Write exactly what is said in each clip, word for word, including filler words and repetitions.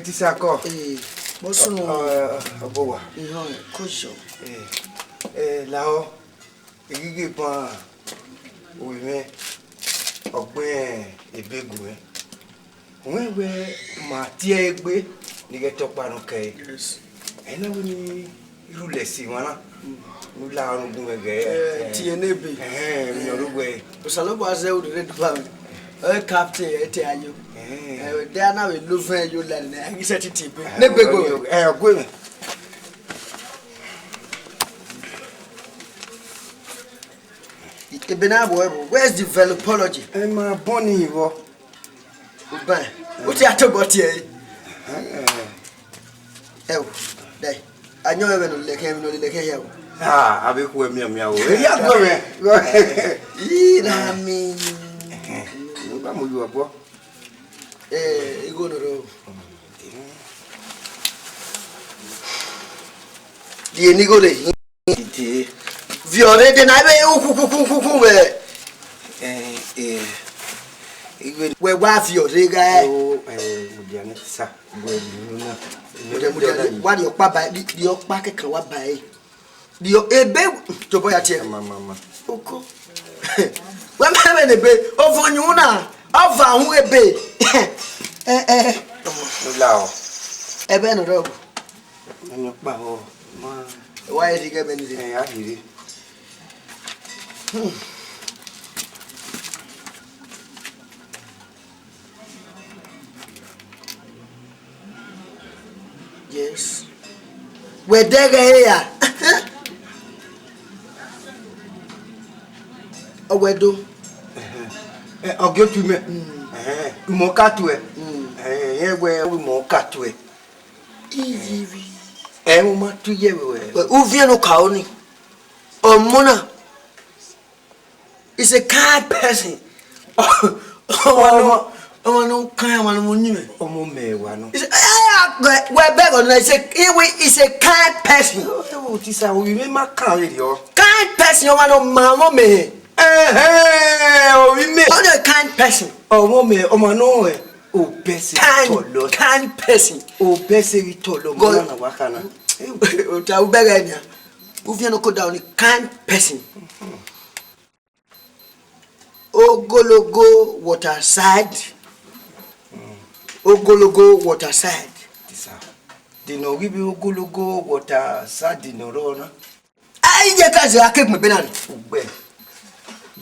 Tisakọ. Ee, bọsunu. Ọ, ọ, ọ, ọbọ wa. Ihọn, kojọ. Ee, ee, lahọ, eghighie ban ovbi mwẹ, ọ gbẹn ebe gu mwẹ. Wẹ wẹ ma tie egbe ne I ghẹ tọ ọkpa nọ kẹe. Yes. Ẹ na wẹ ne I rhulẹ si emwa na, ne u la ọnrẹn gun mwẹ gẹ. Eh, tie ne ebe. Ẹhẹn, emwi ne ọ rre uwẹ. Osanobua zẹ ru rre deba mwẹ. Ẹ captain, ẹ te ayo. Ẹhẹn. Ẹ, de a na vbe lovẹn yo la nẹ, a ghi sẹtin tie ebe. Ẹhẹn, ne ebe go. Ẹ, ọ gue mwẹ. Ebe na vbe ẹvbo, where's the velopology? Ẹ ma bọ ni vbọ. Uban, u te a tobọ tie ẹre. Ẹhẹn. Ẹ o, dai. A yọn ẹmwẹ ne ọ lele ẹkẹn, emwi ne ọ lele ẹkẹn hia o. Ah, avbe khu ẹmianmian o. Eya gbe mwẹ. Ii, na mi. Ẹhẹn. U gba mu ye obọ. Eh, igho ne ọ rrọọ. Die ne igho rre hin? Dede. Viọ rre de na vbe ukhukhukhukhukhu vbe. Eh, eh. Igho. Wẹ wa viọ rre gha. O, eh, mudia ne sa. Wẹ ni na. Mudia, mudia, wa rhie ọkpa ba, rhie ọkpa kẹkan wa ba ẹre. Rhie ebe, tobọ ya tie. Ma, ma, ma. Oko. Wẹ ma vbe ne ebe, ovọ yun na, ọva hun ebe. Eh, eh. U la o. Ẹbẹ ne ọ rrọọ. Ẹmwẹ ọkpa vbọ, ma. Wa rhie ighẹ ẹbẹ ni rre. Ẹ, a rhie rre. Hmm. Yes. Wẹ dẹghe ẹre ra? Ọ wẹ do. Ẹhẹn. Ẹ, ọ gie otu mẹ. Mm. Ẹhẹn. Imọ ka tuẹ. Mm. Ẹhẹn, irẹn wẹ imọ ka tuẹ. Ivivbi. Ẹ, mo ma tu ye vbe wẹ. Uviẹn ne okaro ni. Ọmọ na is a kind person. Ọmọ ne, ọmọ ne ọ kind, ọmọ ne ọ yin mwẹ. Ọmọ mẹ wa nọ. Is a, eh, wẹ bẹghe ọna, is a, he will, is a kind person. Ẹ wo, tisa, ovbi mwẹ ma kan vberriọ. Kind person, ọmọ ne ọ ma ọmọ mẹ. Ẹhẹn, ovbi mwẹ. Ọ na kind person. Ọmọ mẹ, ọmọ nọ, ẹ, obẹse kind, tọlọ. Kind person. Obẹse vbe tọlọ, ọmọ na wa khana. Ota, u bẹghe nia. Uviẹn ne ọ koda ọni kind person. Ogologo water side. Ogologo water side. Tisa. De ne ọ ghi vbe ogologo water side ne ọ rrọọ na? Ai, ye kẹzẹ a ke gbẹn ebe na ni. Ugbẹ.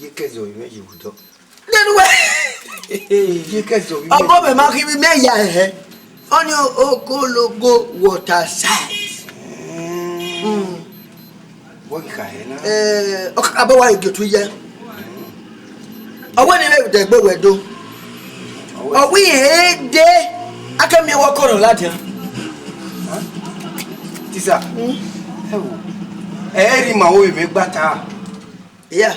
Ye kẹzẹ ovbi mwẹ ye vbe odọ. Nene uwẹ. Ye kẹzẹ ovbi mwẹ. Ọbọ mẹ ma khin vbe mẹ ya hẹ. Ọni ogologo water side. Mm. Wọ ghi kha hẹ na? Eh, ọ ka bọ wa ghe otu ye. Ọ wẹ ne I vbe dẹ egbe wẹ do. Ọ wẹ. Ọ wẹ irẹn dee, a ke miẹn wẹ ọkọrọ ladian. Tisa. Mm. Ẹ wo. Ẹ i rhie ima wo emwi gba ta. Yeah.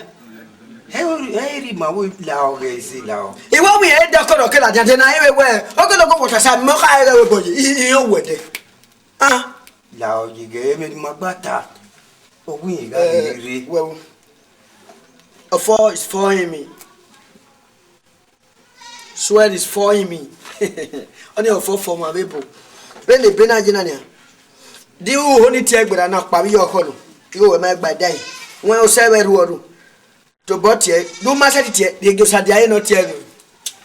Ẹ i rhie ima wo la ọghẹ ese la ọ. Iwẹ wẹ irẹn dee ọkọrọ ke ladian de na, ẹ i vbe wẹ, ogologo water side, mẹ ọ kha rẹ wẹ bọ ye, i, i, i, o wẹ dẹ. Ah. La ọ ye ghe emwi ne ima gba ta. Ọ wẹ irẹn gha rre. Eh, well, ọfọ is for him. Swear is for him. Ọni ọfọ fọ ma vbe ebo. Vbene ebe na ye na nia. Di u ho ni tie ẹgbẹra na kpa vbe iye ọkhọ nọ. Igho wẹ ma gba da yi. Wẹ osẹ vbe ru ọru. Tobọ tie, ne u ma sẹtin tie, rhie gie Osadia ye ne ọ tie ẹre.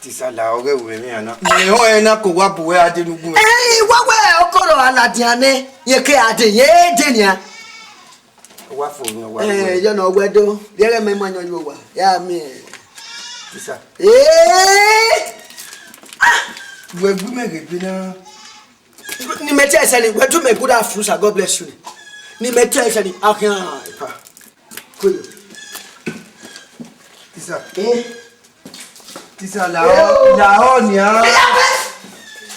Tisa la ọghẹ vbe mwẹ na. Mẹ họn ẹre na ko wa bu wẹ a dee ne ugbun. Eh, wa wẹ ọkọrọ a ladian nẹ, ye ke a dee, ye dee nian. Wa fo yan wa. Eh, wẹ. Yọ nọ wẹ do. Rhie ẹghẹ mẹ ma yan yo wa. Ya mi. Tisa. Eh! Ah! Wẹ gu mẹ ghe bi na. Ni mẹ tie ẹsẹ ni, wẹ do mẹ good afternoon, sir. God bless you. Ni mẹ tie ẹsẹ ni, akhian, epa. Koyo. Tisa. Eh? Tisa, la ọ, la ọ nia.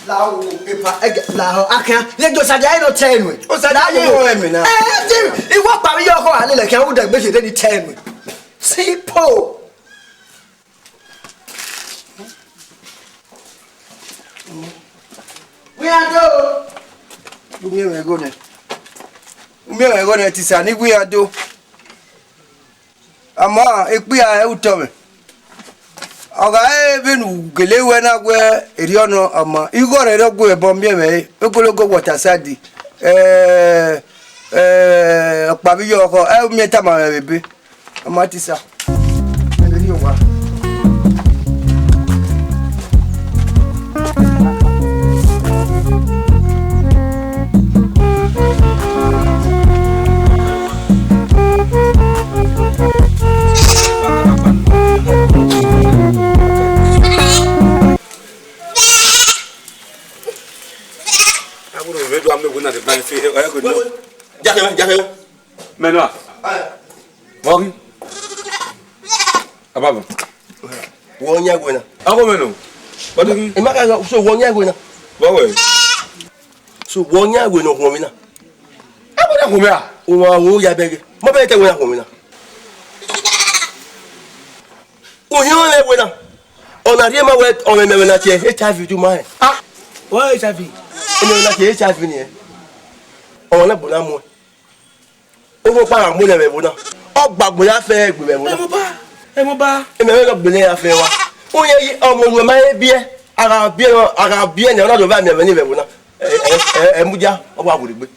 La ọ, epa, ẹgẹ, la ọ, akhian. Ye do Osadia ye ne ọ tie ẹre nuẹn. Osadia ye ne ọ tie ẹre nuẹn na. Eh, di, iwọ kpa vbe iye ọkhọ a lele ẹkhian, u dẹ gbe ye de ni tie ẹre nuẹn. Simple. Wẹ iran do. U miẹn mwẹ igho nẹ. U miẹn mwẹ igho nẹ, Tisa, ne wẹ iran do. Ama ekpia ẹ i re otọ mwẹ. Ọ gha re vbene u gele wẹ na wẹ erriọ nọ, ọmọ, igho rẹ rre gu ẹbọ miẹn mwẹ re, ogologo water side, eh, eh, ọkpa vbe iyọ ọkhọ, ẹ u miẹn tama mwẹ vbe ebe. Ọmọ tisa. Ẹ vbe rhie owa. Agbọnọ vbe do ame wẹ na de ban fi, ẹ, ẹ, ẹ, Jakẹ, jakẹ. Mẹ nọ a? Vbọ ghi? Ababọ. Wẹ ọ yan ẹwe na. Ọghe mẹ nọ. Vbọ ghi? Ima ka so wẹ ọ yan ẹwe na. Vbọ wẹ? So wẹ ọ yan ẹwe ne ọ khuọnmwi na. Ẹwe na khuọnmwi a? Uwa wo ya bẹghe. Mọ bẹghe te ẹwe na khuọnmwi na. Uhiọn ẹwe na. Ọ na rhie ma wẹ ọmwẹ mẹ na tie H I V du ma hẹ. Ah, wẹ H I V? Ọmwẹ na tie H I V ni hẹ. Ọmọ na bu na muẹ. Oghokpa gha mu nẹ vbe ẹvbo na, ọ gba gbe ya fẹ egbe vbe ẹvbo na. Ẹmwẹ ọba, ẹmwẹ ọba. Emwi ẹmwẹ nọ gbe nẹ ya fẹ wa. Uye yi ọmọ ruẹ ma he biẹ, a gha biẹ nọ, a gha biẹ nẹ, ọ na do vẹ miẹn ẹmwẹ ni vbe ẹvbo na. Ẹ, ẹ, ẹ, ẹ mudia, ọ wa werriegbe.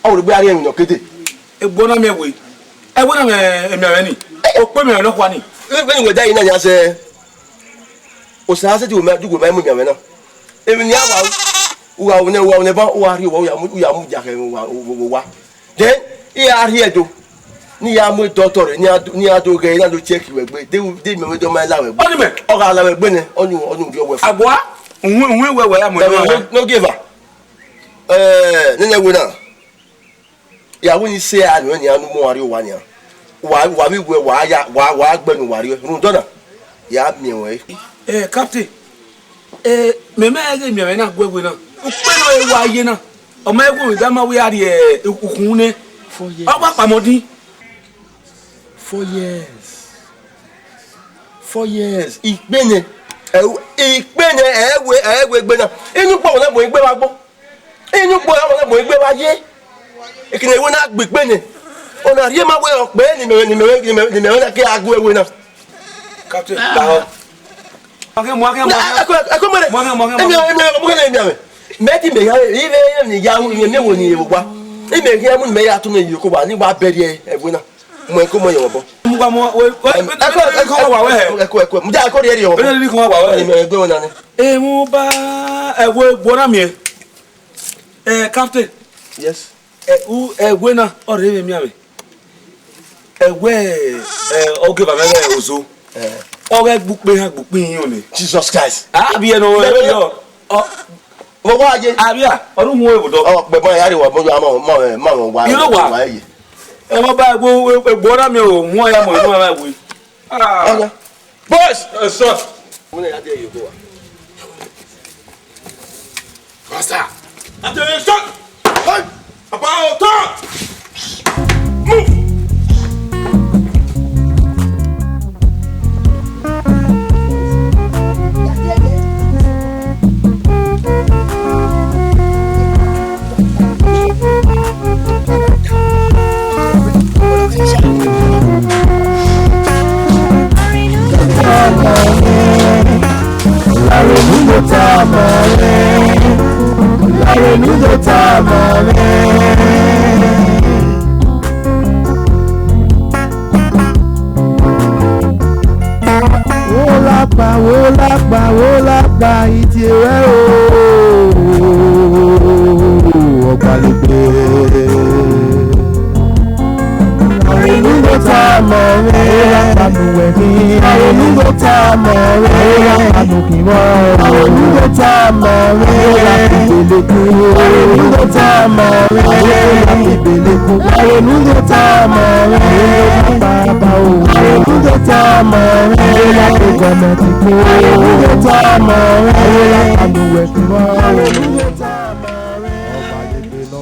Ọ werriegbe a rhie emwi nọ kete. Egbe na miẹn we. Ẹwe na mwẹ emwi ẹmwẹ ni. Okpe emwi ẹmwẹ nọkhua ni. Vbene wẹ da yi na yan sẹ. Osa sẹtin wẹ ma, du wẹ ma mu emwi ẹmwẹ na. Emwi ni a wa ru, u gha ru nẹ, u gha ru nẹ ban, u gha rhie owa, u ya mu, u ya mu dia khẹ vbe owa, vbe owa. Then, iran rhie do, ne iran mu doctor rre, ne iran do, ne iran do ghẹ, ne iran do check wẹ egbe, de, de mẹ wẹ de ọ ma la wẹ egbe. Ọni mẹ. Ọ gha la wẹ egbe nẹ, ọni, ọni u viọ wẹ fo. Agua, uhun, uhun wẹ wẹ ya mu ẹmwẹ. No give her. Eh, nene wẹ na. Ya wẹ ne I sẹ a nuẹn nian ne u mu uwa rrie owa nian. Wa, wa vbe wẹ wa ya, wa, wa gbẹe ne uwa rrie rhunmwuda ọna, ya miẹn ruẹn. Eh, Captain, eh, mẹ ma ghe miẹn mwẹ na gu ẹwe na. Ukpẹ nọ e wa ye na. Ọ ma gu mwẹ da ma wẹ a rrie, eh, ukhunmwu nẹ. Four years. Ọ gba kpamọ din. Four years. Four years. Ikpe nẹ, ẹ, ikpe nẹ, ẹ wẹ, ẹ wẹ egbe na. Inu kpọ na mu egbe vbe agbọn. Inu kpọ ya wẹ na mu egbe vbe aye. Ekene wẹ na gbe ikpe nẹ. Ọ na rhie ma wẹ ọkpẹ ni mẹ, ni mẹ, ni mẹ, ni mẹ na ke a gu ẹwe na. Captain, ta ọ. Ọkẹ mu, ọkẹ mu, ọkẹ. Ẹkọ, ẹkọ mẹrẹ. Mu ọkẹ, mu ọkẹ, mu ọkẹ. Emi, emi, mu ọkẹ, emi, emi. Mẹ ti mẹ ya, ive, emi ya hu, emi wo ni ewa. Emi ya mu mẹ ya tu ne yi ko wa, ni wa bẹrẹ ẹwe na. Mu ẹko mọ yọ bọ. Mu gba mu, we, we, ẹko, ẹko wa wẹ hẹ. Ẹko, ẹko. Mu ja ẹko rhie rhie wọ. Bẹrẹ ni ko wa wẹ hẹ. Emi, ẹgbẹ wẹ na ni. Emu ba, ẹwe gbo na miẹn. Eh, Captain. Yes. Ẹ, u, ẹwe na, ọ rre vbe miẹn mwẹ. Ẹwe, ẹ, ọ geva mwẹ ghẹ ozo. Eh. Ọ ghẹ gbe ukpe ha gbe ukpe ihinrọn nẹ. Jesus Christ. A vbiẹ nọ, ẹ, ẹ, ọ, vbe wa ye? A vbiẹ, ọ rre uhunmwu ẹvbo dọ. Ọ, gbe ma ya rre wa, mo ya ma, ma, ma, ma, wa. Irọ wa. Wa ye. Ẹ, ma ba ẹgbo, ẹgbo na miẹn o, uhunmwu ya mọ, inú ẹ ma we. Ah. Ọya. Boys! Yes, sir. Wọ́n lè yá díẹ̀ yòókù wa. Master! Attention! Hey! About turn! Move! Wo la kpa, wo la kpa, wo la kpa, itie rẹ o, ọgbalegbe. Arẹnugho tama mwẹ, arẹnugho tama mwẹ, arẹnugho tama mwẹ, arẹnugho tama mwẹ, arẹnugho tama mwẹ, arẹnugho tama mwẹ, arẹnugho tama mwẹ, arẹnugho tama mwẹ, arẹnugho tama mwẹ.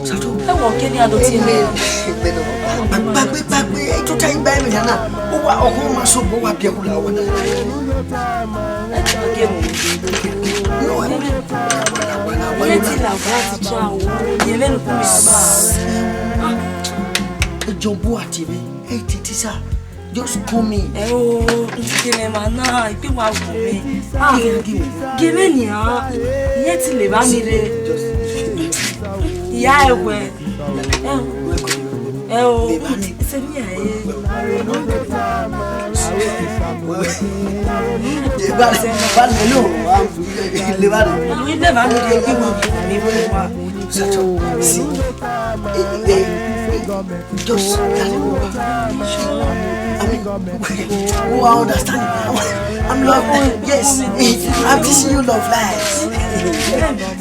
Sato, ẹ wọ kẹ ni a do tie mẹ. Gbàgbé, gbàgbé, ẹ tó ta igba ẹ̀mí nana. Ó wá ọkùnrin máa sọ bó wá bí ẹkú làwọn náà. Ẹ tó kẹ mọ. No, ẹ mọ. Ẹ ti là wá ti tra o. Yẹ lẹ́nu kú mi sọ. Ẹ jọ bó àti mi. Ẹ ti ti sá. Just come in. Ẹ o, n ti kele ma na, ikpe wa gu mwẹ. Ah, give me, give me. Give me nia. Iye ti levba mi rre. Just iya ẹwẹ. Ẹ o, ẹ o, sẹ mi ya ẹ. Levba, levba mi lo. Levba mi. Levba mi rre, ikpe wa gu mwẹ. Sato, see. Eh, eh, eh. Just, I mean, who I understand? I'm love, yes, I'm teaching you love lies.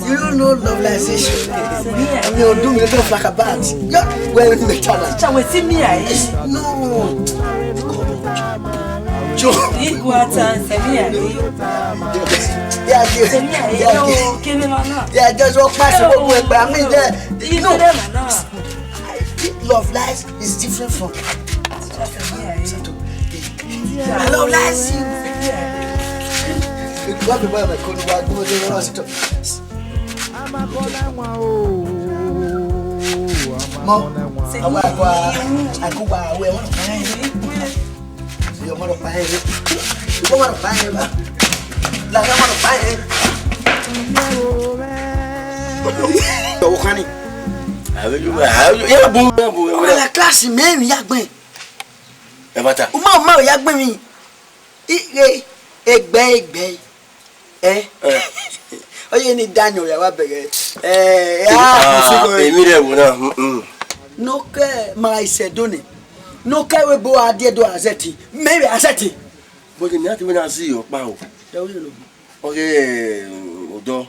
You don't know love lies, eh? I mean, you do me love like a bat. Yeah, well, in the channel. Teacher, we see me, eh? No. Joe. Equal time, sẹ mi ya ẹ. Yeah, yeah. Sẹ mi ya ẹ. Yeah, yeah. Yo, kele ma na. Yeah, just walk past the book, but I mean, yeah. No. Kele ma na. Love lies is different from Sato. I love lies you. Wá fi báyìí kó ní wá gbọ́dọ̀ ní wọ́n Sato. Mọ, àwọn àgbà àgùnbà àwẹ̀ wọn kàn án. Ìyá ọmọ lọ pa ẹ̀. Ìyá ọmọ lọ pa ẹ̀ bá. Làwọn ọmọ lọ pa ẹ̀. Ọwọ́ kan ni. Àwọn yóò wá, àwọn yóò bú, yóò bú. Ọ̀rẹ́ la kíláàsì mẹ́rin yàgbẹ́. Ẹ bá ta. Uma, uma, ò yá gbẹn mi. Ighe, ẹgbẹ, ẹgbẹ. Ẹ. Ẹ. Ọyẹ ni Daniel ya wa bẹgẹ. Ẹ, ah, ah, èmi rẹ wò náà. Mm, mm. No kẹ ma isẹ do nẹ. No kẹ we bo a die do azẹti. Mẹ vbe azẹti. But èmi àti wẹ na si ọkpa o. Ẹ wo lo. Ọghe, eh, ọdọ.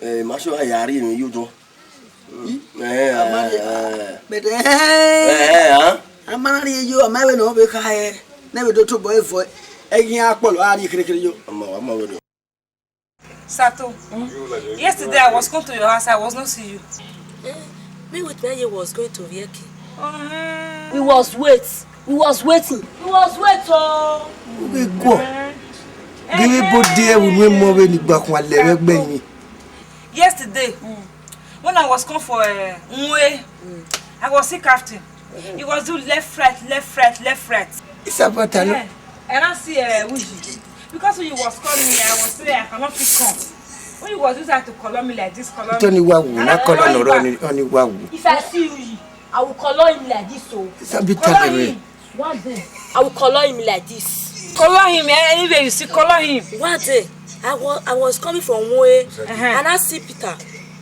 Eh, ma sọ ya ri mi yo do. Eh, a ma rhie, eh, but, eh, eh, ah. A ma rhie yo, a ma wẹ ne ọ vbe kha ẹ, ne vbe do tobọ evọ, ẹ ghi a kpọlọ a rhie kherhe kherhe yo. A ma, a ma wẹ do. Sato, yesterday I was come to your house, I was not see you. Eh, me with my was going to work. Uh-huh. He was wait. He was waiting. He was wait, oh. Uwe guọ. Ghe vbe bode ẹvbo unu emọ vbene igbakhuan lẹ vbe ẹgbẹe. Yesterday, when I was come for, uh, Nwe, I was see captain. He was do left, right, left, right, left, right. It's about time. Eh, and I see, uh, Uyi. Because when you was calling me, I was saying I cannot fit come. When you was used to call me like this, call me. Tony wa wu, na call on Ronnie, Ronnie wa wu. If I see Uyi, I will call him like this, so. Sabi call him. One day, I will call him like this. Call him, eh, anywhere you see, call him. One day, I was, I was coming from Nwe, uh-huh, and I see Peter.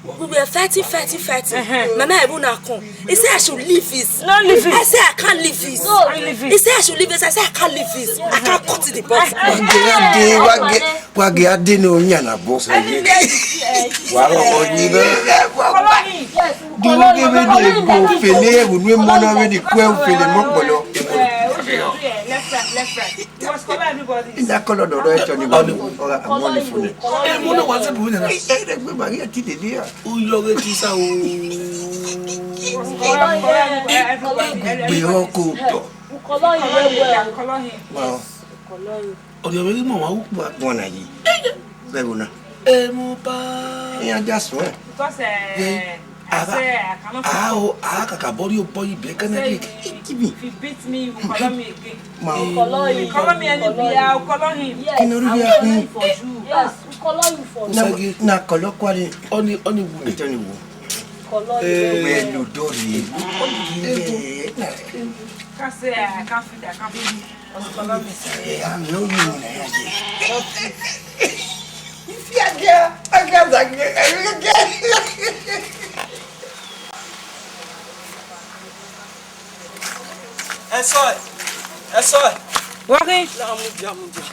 We were fighting, fighting, fighting. Uh-huh. Mama, I will not come. He said I should leave this. No, leave it. I said I can't leave this. No, leave it. He said I should leave this. I said I can't leave this. I can't cut the bus. Wage ade, wage, wage ade no nya na boss. Anywhere you see, eh, wa ro ni be. Follow me. Yes, we follow you. Di wo ge be de bo fele, wo nu mo na be di kue fele mo polo. Eh, okay, okay, left, right, left, right. You must cover everybody. Ina kọlọ dọdọ ẹ tọ ni wa mu, ọgha, amọ ni fune. Ẹ, mo na wa se bu na. Ẹ, ẹ, gbe Maria ti dede ya. U yọ ghe tisa o. Gbe ọkọ tọ. Ọrịọ vbe ghi mọ wa ukpo agbọn na yi. Vbe ẹvbo na. Emu ba. Iran dia suẹn. Because, eh, I say I cannot. A o, a kakabọ rhie obọ yi bẹn kana. Say, if he beat me, you will call me again. Ma o. Call him. Call me anywhere, I will call him. Yes, I will call him for you. Yes, we call him for you. Na, na kọlọ kuale. Ọni, ọni wu. Ete ni wu. Call him. Eh. Wẹ lo do rhie. Can say I can't feed, I can't feed. Call me. Eh, I'm no you na ya je. If you are there, I can't, I can't, I can't. Ẹsọe, ẹsọe. Wọghe. La mudia, mudia.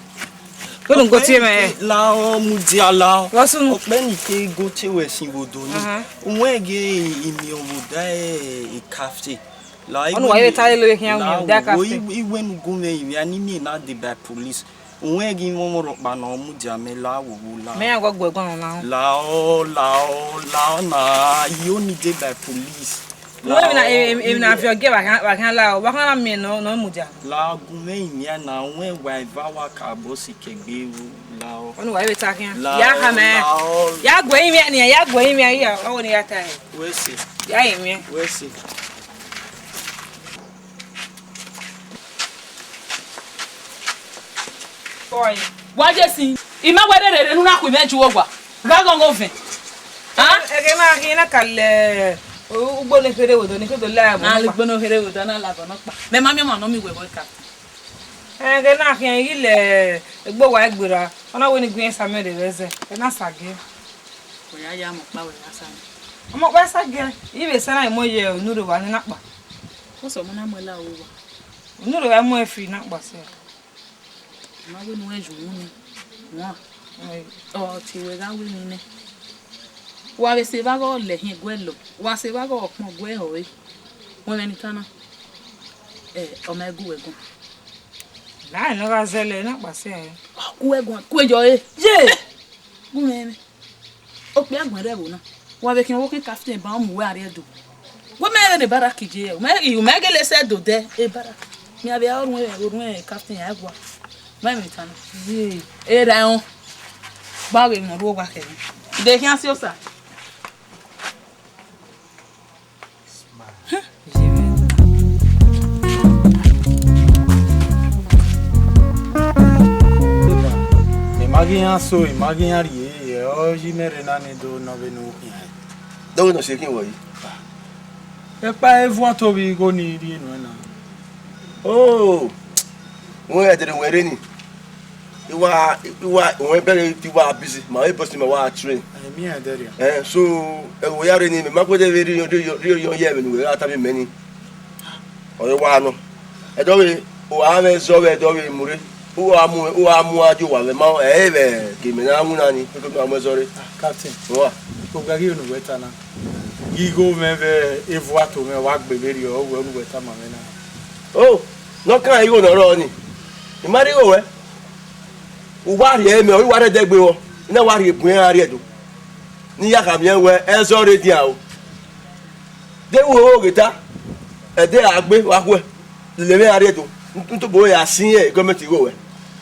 Wẹ ne u go tie mwẹ? La ọ mudia, la ọ. Vbọ sunu? Ọkpẹ ni ke go tie wẹ sin vbe odọ ni. Aha. Uwẹ ghe imi ọmọ da e kafte. La ọnu wa ye ta lele khian wi da kafte. Iwẹ nu gu mwẹ ivia ni mi na de by police. Uwẹ ghi mwẹ ọmọ rhọkpa na ọ mudia mẹ la wowo la. Mẹ ya gua gu ẹguan na. La ọ, la ọ, la ọ na, you need dey by police. Uwẹ emwi na, emwi, emwi na viọ gie wa khian, wa khian la ọ, wa khian na miẹn nọ, nọ mudia. La gu mwẹ imian na, uwẹ wa eva wa ka bọ si kegbe ru la ọ. Ọnu wa vbe ta khian. La ọ, ya ha mẹ. La ọ. Ya gu ẹre imian nian, ya gu ẹre imian ya, ọ wo ne ya ta ẹre. Wẹ se. Ya ye imian. Wẹ se. Wa je sin. I ma wẹ rere ne u na khu imẹ ju owa. Gha ghọnghọn vẹn. Ah? Ẹghẹ na khin na ka lẹ ugbo ne kherhe vbe odọ, ne kherhe do la ẹvbo na. Ah, ugbo ne kherhe vbe odọ na la ẹvbo nọkpa. Mẹ ma miẹn ọmwa ne ọ miẹn uwẹ vbe captain. Ẹghẹ na khin, I ghi lẹ egbe owa gberra. Ọ na wẹ ne I gu iran sa mẹ rre vbe ẹzẹ. Ẹ na sa giẹ. Ọ ya ya mu ọkpa wẹ ya sa mẹ. Ọmọ ọkpa sa giẹ. I vbe sa na mu ye unu rre owa ne na kpa. Ọ sẹ ọmọ na mu ẹla ru owa. Unu rre owa mu ẹre free na kpa sẹ. Ma wẹ ne u rẹn ye unu nẹ, wan. Ọ tie wẹ gha wẹ emwi nẹ. Wa vbe sẹ evba ghe ọ lẹ hin guẹ lọ, wa sẹ evba ghe ọkpọn guẹ họe. Wẹ mwẹ ni ta na, ẹ, ọ ma gu wẹ guan. Na ẹ ne ọ gha zẹlẹ na kpa sẹ ẹ. Ọ gu wẹ guan, kue yọ e. Ye! Gu mwẹ mwẹ. Okpia guan rre ẹvbo na. Wa vbe khian ọvbokhan captain ba mu uwẹ arriẹ do. Wẹ mẹ vbe ne baraki je, u mẹ, u mẹ gele sẹ do dẹ, e baraki. Mẹ avbe orhuẹn, orhuẹn captain a gua. Mẹ mwẹ ta na. Ye. Era ẹn. Ba vbe mọ ru owa khẹ. De khian si osa. I ma ghi iran so, I ma ghi iran rhie, ẹ ọ yi mẹ rre na ni do nọ vbene u khian. Dọghe nọ si ẹkin wẹ yi. Ẹkpa evuan to vbe igho ni rhie nuẹn na. Oh, wẹ ẹdẹrẹ wẹ rre ni. I wa, I wa, wẹ bẹghe te I wa busy, ma vbe bus ma wa train. Ẹ, mi ẹdẹrẹ. Eh, so, ẹ wo ya rre ni, mẹ ma kue de vbe rhie, rhie, rhie, rhie ye ẹmwẹ ne uwẹ gha tama mẹ ni. Ọ re wa nọ. Ẹdọvbe, u gha mwẹ zọ vbe ẹdọvbe mu rre. U gha mu, u gha mu a die owa vbe ma, ẹ i vbe ke mẹ na winna ni, ke mẹ mu ẹzọ rre. Ah, Captain. Wa. Okpia ghi unu wẹ ta na. Ghi igho mwẹ vbe evu ato mwẹ wa gbe vberriọ, ọ wẹ unu wẹ tama mwẹ na. O, ne ọ kan igho ne ọ rrọọ ni. I ma rhie igho ruẹ. U wa rhie mẹ, ọ i wa rre ẹdẹgbe vbọ. I na wa rhie bu iran rrie do. Ne I ya khama iran wẹ, ẹzọ rre dian o. Deghẹ u ho ghe ta, ẹdẹ a gbe vbe akhuẹ, lele mwẹ a rrie do, ne u tobọ ya si iran gọọmẹnti igho ruẹ.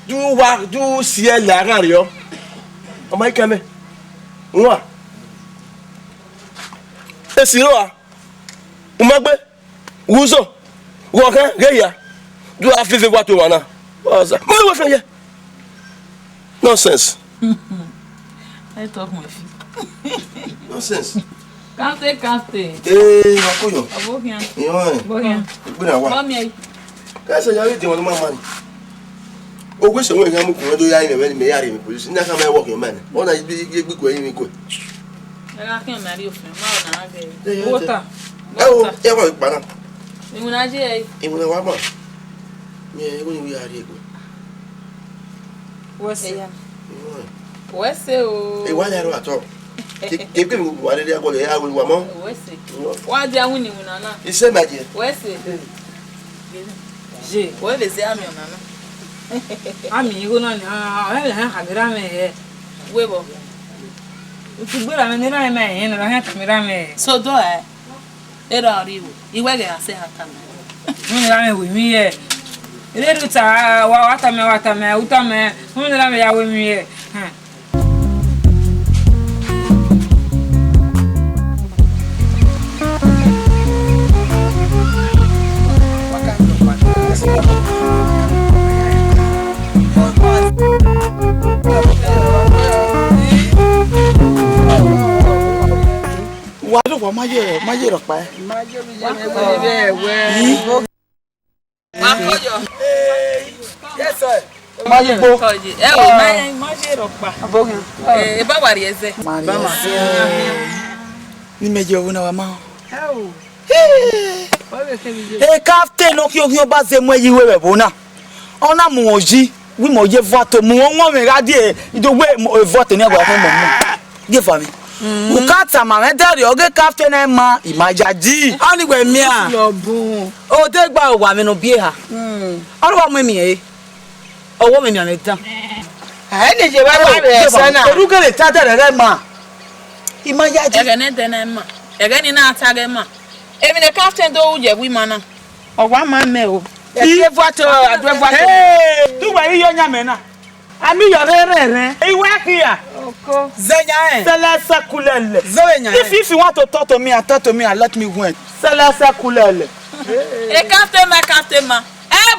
De u wa, de u si ẹe la ghan rriọ? Ọ ma i kan mẹ. Wan. Esi rrọọ a, u ma gbe, ghe uzọ, ghe ọkhan, ghe ehia, de u ra fifi wa to emwa na. Ọ sa, ma wẹ fian ye. Nonsense. I talk my feet. Nonsense. Captain, captain. Ee, wa ko yọ. Ọbokhian. Iran. Ọbokhian. Gbera wa. Mami. Ka se ya re di wọn ma ma ni. Ogbe se wọn ya mu kun do ya ni me me ya re mi police. Na ka me work your man. Wọn na bi ye gbe ku yin mi ku. Ẹ gha khian mẹ a rhie ofẹn, ma ọna gha gẹ. Water. Ẹ wo, ẹ wa pa na. Iwinna je ẹ. Iwinna wa ma. Mi ẹ, iwinna wi a rhie egbe. Wẹ sẹ. Iwinna. Wẹ sẹ o. E wa ya ro atọ. Ke ke mi wa lele agọ le ya we wa mọ. Wẹ sẹ. Wa dia win iwinna na. Ise ma je. Wẹ sẹ. Je. Wẹ vbe zẹ ami ọna na. Ami igho na ni, ah, ẹ lẹ hẹn khama erha mwẹ hẹ. Wẹ vbọ? Utugbera mwẹ ne erha mwẹ ma hẹn, ne ọ hẹn khama erha mwẹ hẹ. So do ẹ. Erha ọre iwe. I wẹ ghẹ a sẹ ha tama. Wẹ ne erha mwẹ wẹ emwi hẹ. Erha uta, wa, wa tama, wa tama, u tama. Wẹ ne erha mwẹ ya wẹ emwi hẹ. Hmm. Wa do wa ma ye, ma ye rhọkpa. Ma ye rhọkpa. Wa koyo. Yes, sir. Ma ye gbo. Koyo. Ẹ o, ma ye, ma ye rhọkpa. Abogun. Eh, e ba wa rhie ẹzẹ. Ma rhie ẹzẹ. Ni mẹ ye ọvbona wa ma. Ẹ o. E captain okhiokhian ọba zẹ mu ẹyi iwe vbe ẹvbo na. Ọ na mu wọn yi, wẹ imẹ ọ ye vua to mu wọn, wọn mwẹ gha die, I do wẹ evọ te ne a gua khin mọ mu. Ye fa mi. U ka tama mwẹ dẹrriọ, ọ ghe captain na ma, I ma ya yi. Ọni wẹ miẹn. Odegba owa mwẹ ne ọ biẹ eha. Ọ ru wa mu emiẹn re. Ọ wẹ ọ mwẹ emianmwẹ dan. Ẹ ne ye wa wa vbe ẹsẹ na. Erhughe vbe ta dẹrẹ rẹ ma. I ma ya yi. Ẹghẹ ne ẹdẹ na ma. Ẹghẹ ni na ta ghẹ ma. Emwi ne captain do ru ye ẹvbo ima na. Ọ wa ma mẹ o. Ẹ ti vua to, a do vua to. Hey, tu wẹ iyọ yan mẹ na. Ami yọ rẹ rẹ rẹ. I wẹ khia. Oko. Zẹ yan ẹ. Sẹlẹ sẹ kulẹ lẹ. Zẹ wẹ yan ẹ. If, if you want to talk to me, and talk to me and let me win. Sẹlẹ sẹ kulẹ lẹ. E captain ma, captain ma. Ẹ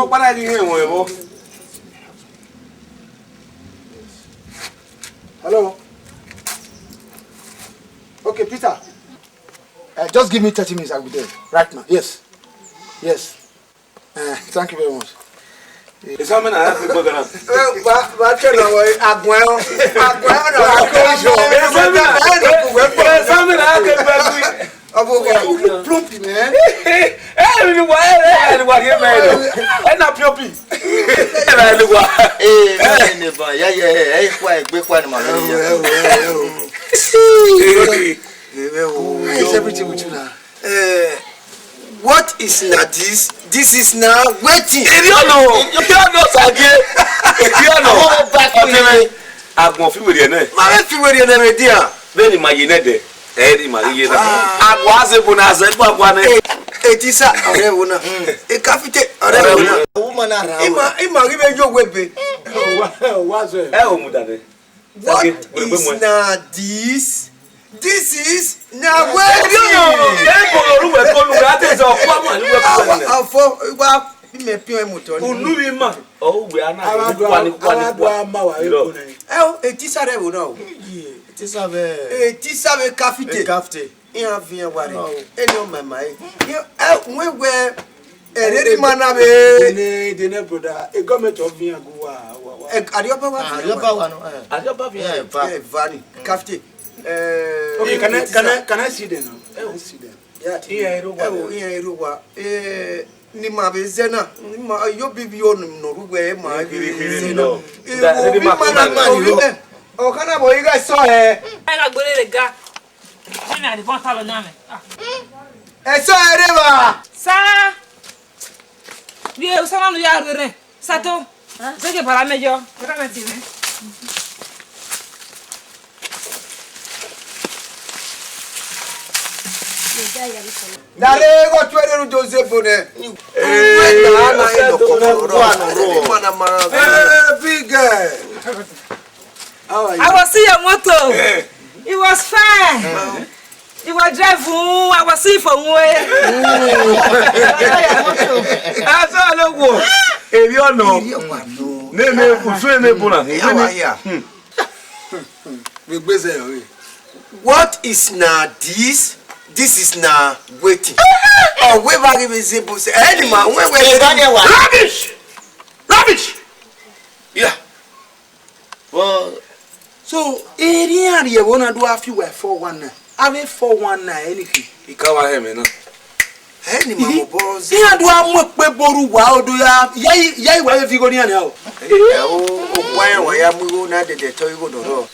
ọkpa na ghi họn ẹmwẹ vbọ. Hello. Okay, Peter. Uh, just give me thirty minutes, I'll be there right now. Yes. Yes. Uh, thank you very much. Examine na ya ke gbẹgara. Ba ba tẹ na wọ agbọn ẹhọn. Agbọn ẹhọn na wọ agbọn ẹhọn. Examine na ya ke gbẹgara. Ọbọ wa, you look plump, man. Eh, ni wa, eh, ni wa ke mẹ. Eh, na piopi. Eh, na ni wa. Eh, na ni ba, ya ya, eh, kwa egbe kwa ni ma. Ẹwọ, ẹwọ, ẹwọ. Ẹwọ, ẹwọ. How is everything with you now? Eh, what is na this? This is na wetin? Eri ọnọ, eri ọnọ sage. Eri ọnọ. Ọmọ bá kú ni. Agbọn fi were nẹ. Ma vbe fi were nẹ, my dear. Vbene ima ye nẹdẹ, ẹ i re ima ghi ye na. Agbọn a zẹ ebo na zẹ, ebo agbọn nẹ. Etisa, ọrẹ wo na. Ekafite, ọrẹ wo na. Ima, ima ghi vbe yo webe. Wa zẹ. Ẹ o mu dade. What is na this? This is na wetin? Ebo lọ ru wẹ ko nu, a te zẹ ọkpa ma ru wẹ ko nu. Afọ, wa, imẹ piọn imotọ ni. Unu vbe ima. Ọ wẹ a na. Awa do, awa do ama wa ebo nẹ. Ẹ o, etisa rẹ wo na o. Etisa vbe. Etisa vbe Ekafite. Ekafite. Iran viẹn wa rre. Eni ọ ma ma e. Ẹ, wẹ wẹ, ẹrerri ma na vbe. Dene, dene, brother, e government ọ viẹn gu wa, wa, wa. Ẹ, Arriọba wa viẹn. Arriọba wa nọ, eh. Arriọba viẹn. Eh, va. Eh, va ni. Kafite. Eh, okay, can I, can I, can I see them now? Can I see them? Yeah, iran ero wa. Ẹ o, iran ero wa. Eh, ni ma vbe zẹ na, ni ma, yo bi vbi onu nọ ru wẹ ma vbe zẹ na. Ẹ o, bi ma na ma ni ro. Ọ kana bo ighe sọ ẹ. Ẹ gha gbere rre ga. Jimmy, a debọ ta vbe na mẹ. Ah. Ẹsọ ẹre vba. Sa. Ye, usa na nu ya rere. Sato. Zege bara mẹ yọ. Bara mẹ ti mẹ. Dare go tuẹ rre ru do zẹ ebo nẹ. Uwe na na e do ko ro. Mana mana. Eh, big girl. How are you? I was see your motor. Eh. It was fine. It was drive. I was see for one. Asa lo wo. Eri ọnọ. Eri ọnọ. Ne, ne, usu ne bona. How are you? Hmm. We gbeze yo. What is na this? This is na wetin? Oh, we ba give me simple say. Any man, we we. Rubbish. Rubbish. Yeah. Well, So, erriọ iran rhie ẹvbo na do gha fi uwa four one nine. Avbe four one nine ẹnighi. I ka wa hẹ mwẹ na. Ẹ ni ma mobọ zẹ. Iran do gha mu ekpe boru uwa odo ya, ya, ya iwa vbe viọ igho ne iran nia o. Ẹ o, okhuo iran wa ya mu igho na dẹdẹ tọ igho nọ rrọọ.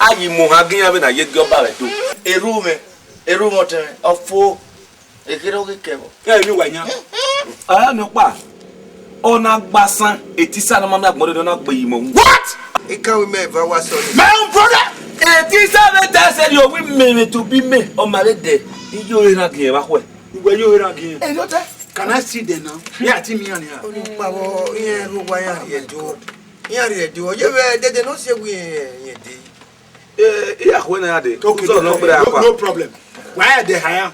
A yi mu ohan gie iran vbe na ye gie ọba vbe do. Erhuvbumwẹ, erhuvbumwẹ ọtẹn mwẹ, ọ fo, ekherhe ọ ghi kẹ vbọ. Ẹ mi wa yan. Ẹ mi ọkpa. Ọ na gba asan, etisa ne ọ ma miẹn agbọn rre, ọ na gbe yi mọ. What? I can't remember what song. My own brother. Etisa vbe ta ẹsẹ rhie owi mẹ, mẹ to bi mẹ, ọ ma vbe dẹ. I yo eran gie vbe akhuẹ. Uwẹ yo eran gie. Ẹ yọ tẹ. Can I see them now? Yeah, ti mi yan ya. Onu pa vbọ, iran ru wa yan rhie do. Iran rhie do. Ye vbe dede no se wi iran de. Eh, iya khue na ya de. Okay, uzọ no, no, no, no problem. Why are they higher?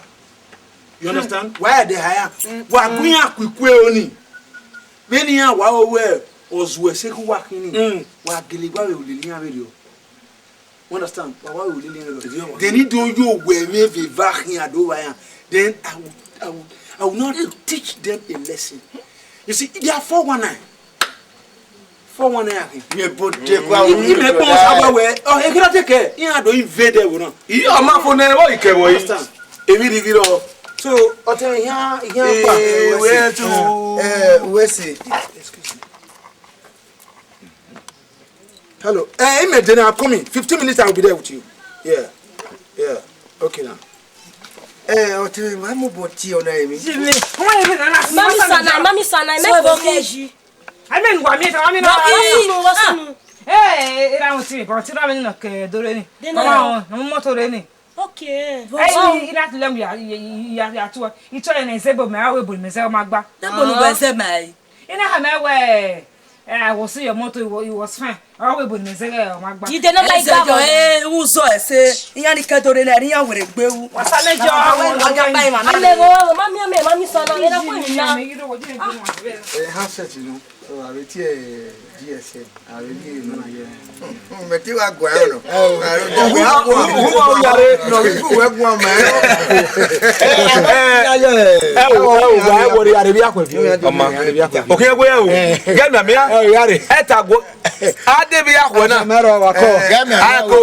You understand? Why are they higher? Wa gu iran ku ikue oni. Vbene iran wa ro wẹ ọ zuẹ ẹse ke uwa khin ni, wa gele wa vbe lele iran vberriọ. You understand? Wa wa vbe lele iran vberriọ. Then I do yo wẹ vbe eva khian do vba iran. Then I will, I will, I will not teach them a lesson. You see, they are four one nine. Four one nine akhin. Ye bo de kwa. Imẹ kpọn sa wẹ wẹ. Ọ, ekira te kẹ, iran do invade ẹvbo na. Iye ọma fo nẹ vbọ ikẹvbo yi. Understand? Emwi rhie ghi rrọọ. So, ọtẹn iyan, iyan pa. Eh, wẹ tu. Eh, wẹ se. Excuse me. Hello. Eh, imẹ de now, I'm coming. Fifteen minutes, I will be there with you. Yeah. Yeah. Okay now. Eh, ọtẹn, wa mu bọ ti ọna emwi. Mami Sana, Mami Sana, ẹ mẹ ko ye yi. Ai, mẹ ne uwa miẹn, wa miẹn na. Wa sunu, wa sunu. Eh, eh, erha mwẹ ti, but erha mwẹ ni nọ ke do rre ni. Ọmọ, ọmọ moto rre ni. Okay. Ai, i na tule mu ya, ya, ya, ya tuẹ. I tuẹ ne zebo mẹ, a wẹ ebo ne mẹ zẹ ọ ma gba. Ebo ne uwẹ zẹ mẹ. I na ha mẹ wẹ, eh, I was in your motor, it was, it was fine. Ọ wẹ ebo ne mẹ zẹ ọ ma gba. Jide na ma igba. Eh, uzọ ẹse, iyan ni kẹ do rre na, iyan were gbe u. Wa sa mẹ jọ, a wẹ, wa ja pa ima. Ame go, mami, ame, mami Sana, ẹ na kue ni na. Eh, handset, you know. So, a vbe tie G S M, a vbe rhie emwi na ye. Mẹ te wa guan ẹre nọ. Uwa u yare nọ. Uwa guan ma ẹre. Ẹ wo, ẹ wo, wa ẹ wo, a rhie vbe akhuẹ fi. Ọma. A rhie vbe akhuẹ fi. Okhiẹn wẹ o. Gẹ miamia. Ẹ o, yare. Ẹ ta guo. A de vbe akhuẹ na. Mẹ rọ wa kọ. A ko.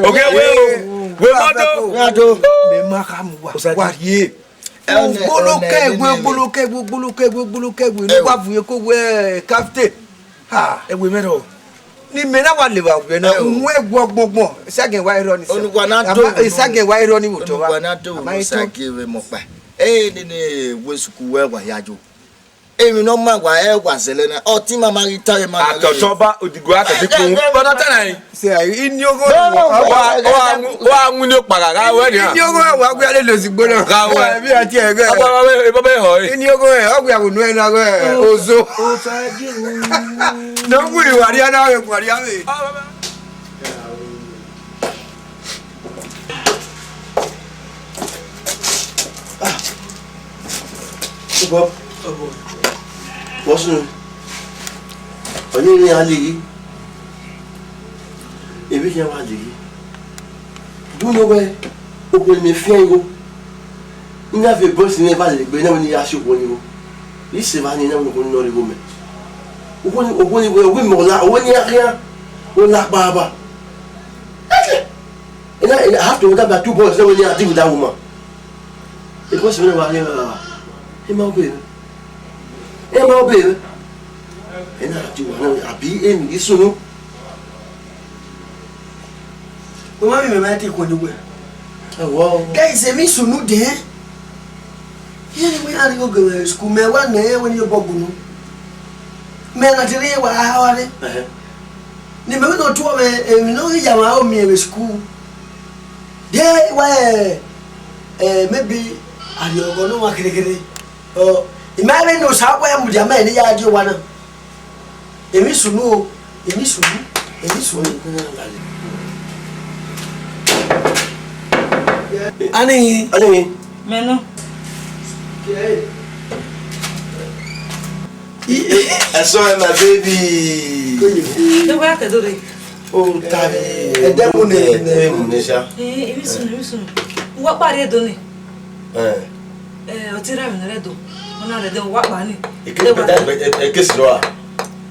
Okhiẹn wẹ o. Wẹ ma do. Mẹ ma kha mu wa. Wa rhie. Gbolokẹ ẹwe, gbolokẹ ẹwe, gbolokẹ ẹwe, gbolokẹ ẹwe, ne wa vuye ko wẹ captain. Ha, ẹwe mẹ rọ. Ni mẹ na wa leva wẹ na, unu ẹguọ gbọngbọn, sagẹ wa rọ ni. Onugua na do. Sagẹ wa rọ ni wo tọ wa. Onugua na do, sagẹ vbe mọ kpa. Eh, nene, wẹ suku wẹ wa ya yo. Emwi ne ọ ma wa, ẹ wa zẹlẹ na. Ọtẹn ima ma ghi ta emwa na. Atọtọ ba, odigo atọtọ ikun. Bọdọ ta na yi. Se ayi, ini ogo. Wa, wa, wa mu ni okpara gha wẹ nia. Ini ogo wa gbe ale lo zigbo na. Gha wẹ. Bi a ti ẹgẹ. Aba ba be, aba be ho. Ini ogo e, ọ gbe awo nu ẹ na ghe ozo. No wu ri wa ria na we, wa ria we. Ọbọ, ọbọ. What's new? Ọni ni a lele. Ebi khian wa lele. Do you know where okhuo ne fian igho? Ina vbe boss ne va lele egbe na, wẹ ne I ya si okhuo ni igho. I sẹ evba ni na, wẹ ne okhuo ni nọ rre igho mẹ. Okhuo ni, okhuo ni wẹ, wẹ mẹ ọ la, okhuo ni a khian, ọ la kpaba. Ẹkẹ. And I, and I have to order my two boys now when they are dealing with that woman. Because when I was here, uh, him out there. Him out there. And I have to, uh, I be in this one. Mama, mi mama ti ko ni we. Ẹ wọ. Guys, emi sunu de. Iye ni wẹ a rhie igho ghe school, mẹ wa nẹ wẹ ne I ye obọ gbe unu. Mẹ na te rhie wa ha wa rre. Ẹhẹn. Ne imẹ vbe nọ tuẹ mwẹ, emwi ne ọ ghi ya mwẹ aro miẹn vbe school. De wa, eh, eh, maybe a rhie ọghọ ne ọmwa kherhe kherhe. Ọ, I ma vbe ne Osanobua mudia mẹ ne I ya die owa na. Emwi sunu o, emwi sunu, emwi sunu. Ani. Ani. Mẹ nọ. I, I, I saw my baby. Ẹ wá kẹdọ rẹ. O ta mi. Ẹ dẹ mu ne. Ẹ mu ne sa. Eh, emwi sunu, emwi sunu. Wa pari edo ni. Eh. Eh, ọ te ra mi nẹ rẹ do. Ọ na rẹ do, wa kpa ni. Eke pẹta, e, e, e kesi rọ a?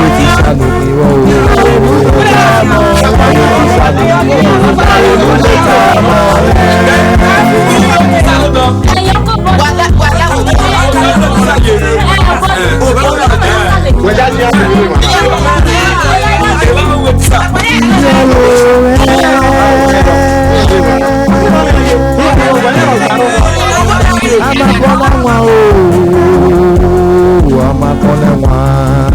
Ọghe Osanobua o. Ọghe Osanobua o. Amakọnẹ wan o, amakọnẹ wan.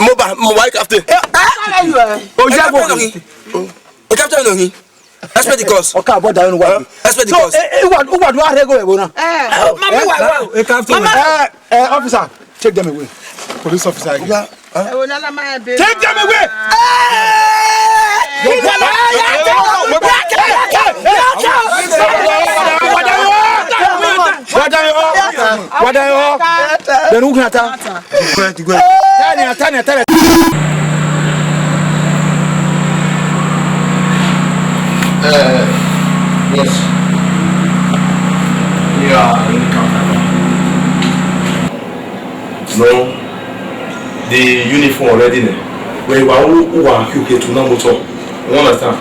Mobile, mobile captain. Oya, captain no hin. Captain no hin. Expect the cost. Ọka abọ da unu wa. Expect the cost. Uwa, uwa do arre go ẹvbo na. Eh, mami wa wa. Eh, captain. Eh, eh, officer, take them away. Police officer. Take them away. Wadayo. Wadayo. Then who can attack? Tani, tani, tani. Uh, yes. Yeah, in the counter. No, the uniform already there. Where you are, who are you here to number two? You understand?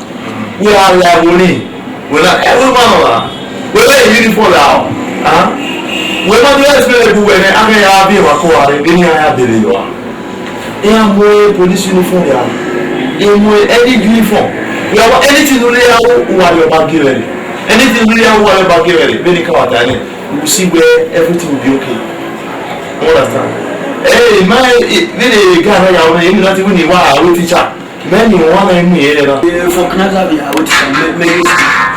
We are, we are winning. Wẹ na, every man of us, wẹ wẹ uniform la ọ. Ah? Wẹ ma do explain ẹbu wẹ nẹ, a gha ya viọ evba ko a rre, vbene a ya dele yọ a. Iran mu police uniform ya. Iran mu any uniform. We have anything ne u rhie ya ru, uwa rhie ọba gie mwẹ rre. Anything ne u rhie ya ru, uwa rhie ọba gie mwẹ rre. Vbene I ka wa ta nẹ, you will see where everything will be okay. You understand? Hey, man, eh, vbene guy na ya ru nẹ, emwi na te wẹ ne I wa aro teacher. Mẹ ni wan mẹ mu yẹrẹ na. Eh, for Knaza we are waiting for me, me.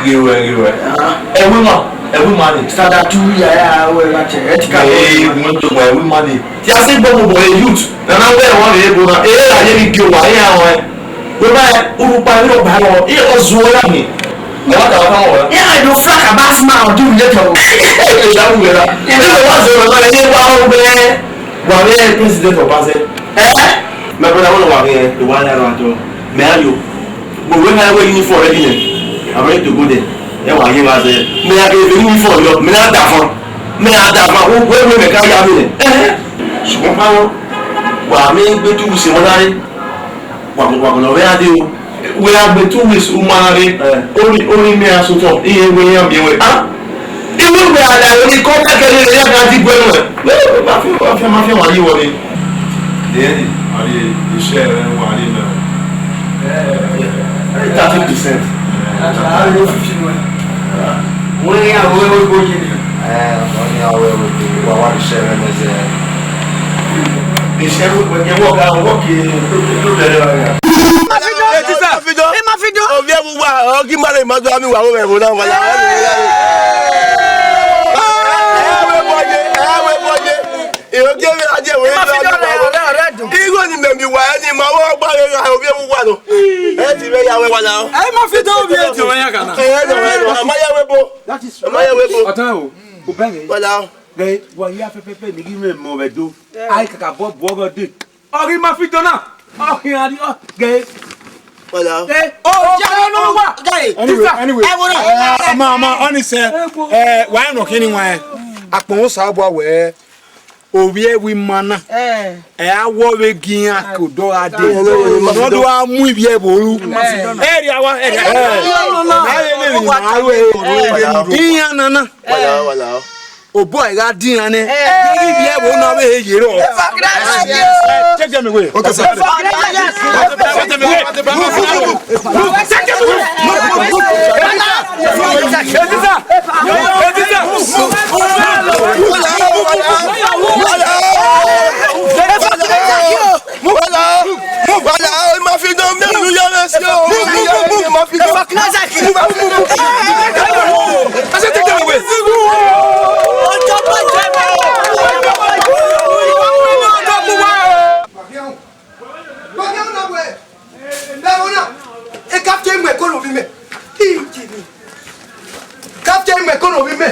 Ghe wẹ, ghe wẹ. Ah. Ẹvbo ima, ẹvbo ima ni. Standard two ya ya wẹ la che. Etika. Eh, mo to gba ẹvbo ima ni. Ti a si gbogbo bọ youth. Na na wẹ wan vbe ebo na. Eh, a ye ni ghe wa, eh, a wan. Wẹ ba urukpa ni ro ba ro. Eh, o zuọ ya ni. Ẹ wa ta wa ta wẹ. Yeah, I do flack about my do later. Eh, eh, eh, that we were. Eh, wa zuọ na, eh, wa o be. Wa vbe president of Basel. Eh? My brother, I want to wa vbe, the one I want to. Me and you. But when I wear uniform already, I'm ready to go there. Ẹ wa ye wa zẹ. Me I get the uniform, yo. Me na da fan. Me na da fan. Wo, wo, wo, me ka ya mi nẹ. Eh? Ṣùgbọ́n pa wọn. Wa mi gbe tu se wọn láre. Wa, wa, wa, wa, wẹ a de o. Wẹ a gbe two weeks, u ma na rre. Eh. Ori, ori mẹ a sotọ, iye wẹ iran biẹ wẹ. Ah, iwe wẹ a la ori kọ kẹkẹ ne ya ka di gbẹ nuẹ. Wẹ, wẹ, ma fi, ma fi, ma fi wan yi wọ ni. Dẹni, a ri iṣẹ rẹ wa ri mẹ. Eh, thirty percent. Eh, a ri fifty nuẹ. Wẹ ya wẹ wẹ bo ye ni. Eh, wẹ ya wẹ wẹ bo, wa wa iṣẹ rẹ mẹ zẹ. Iṣẹ wẹ, wẹ, wẹ ga, wẹ ke, to, to, to, to, to, to, Hey, teacher. Hey, Mafido. Ovbi ẹvbo uwa, ọ ghi ma rre ma do ami wa, wẹ vbe na wa la. Ẹ wẹ bọ ye, ẹ wẹ bọ ye. Iro ke vbe a je wẹ. Igho ni mẹ mi wa ni ma wọ gba ghe gha ovbi ẹvbo uwa nọ. Ẹ ti vbe ya wẹ wa la. Ẹ Mafido ovbi ẹvbo uwa ya kana. Ẹ no, ẹ no, a ma ya wẹ bo. That is right. A ma ya wẹ bo. Ọtẹn o, o bẹ ghe. Wa la. Ghe, wa ya fẹfẹfẹ ni ghi mwẹ mọ vbe do. Ai kaka bọ bu ọghọ de. Ọ ghi Mafido na, ọ khian rri, ọ ghe. Well, uh, Eh, oh, yeah, no, no, no, what? Anyway, Teacher, anyway. Ẹ wo na. Eh, ma, ma, honest, eh, Ẹ wo. Eh, wa no kini wa, eh. Akpọnmwẹ Osanobua wẹ, ovbi ẹvbo ima na. Eh. Ẹ a wọ vbe gi iran ke odọ gha de. Eh, no, no, no, no. Nọ do a mu ivbi ẹvbo ru. Eh. Ẹ rhia wa, ẹ rhia. Eh, no, no, no. Na ye ne ni ma ru e. Eh. Iran nana. Wala, wala. Obọ ẹ gha dian nẹ. Eh. Ivbi ẹvbo na vbe he ye rọ. Take them away. Okay, sir. Take them away. Take them away. Wala, wala, ma fi dán mi lu yàrá sí o. Ma fi dán. E captain mu ẹko ne ovbi mẹ. Captain mu ẹko ne ovbi mẹ.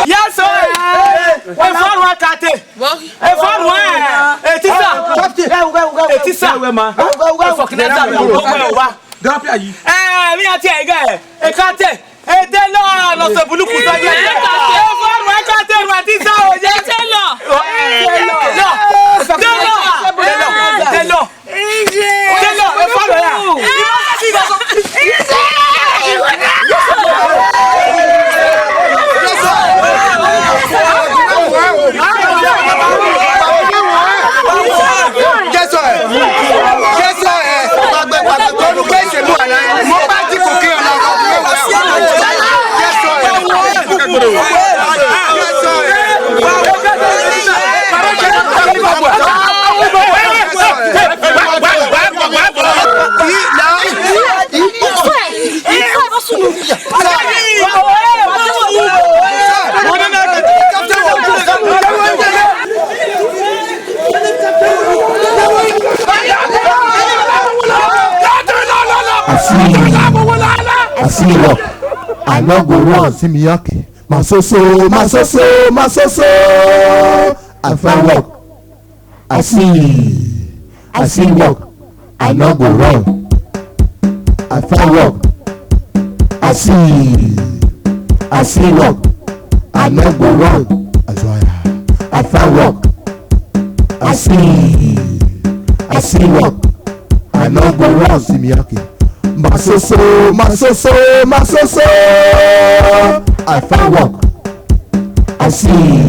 Yes, sir. Ẹ fọrọ akate. Ẹ fọrọ ẹ. Etisa. Etisa. Ẹ fọkìnà ẹsẹ mi ò gbọ́ ẹ wá. Ẹ mi àti ẹ̀ gẹ̀ ẹ ká tẹ̀. Ẹ tẹ lọ lọ sọ buluku sọ yẹ. Ẹ fọrọ ẹ ká tẹ̀ ru Etisa o yẹ. Tẹ lọ. Tẹ lọ. Tẹ lọ. Tẹ lọ. Tẹ lọ. Ẹ fọrọ ẹ. I see, I see rock. I no go run, see me, okay. My so so, my so so, my so so. I find work. I see, I see work. I no go run. I find work. I see, I see work. I no go run. That's why I, I find work. I see, I see work. I no go run, see me, okay. My so so, my so so, my so so. I find work. I see,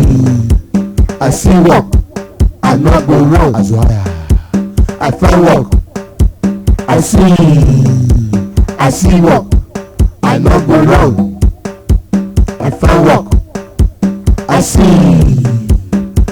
I see work. I no go run. That's why I, I find work. I see, I see work, I no go wrong, I find work, I see.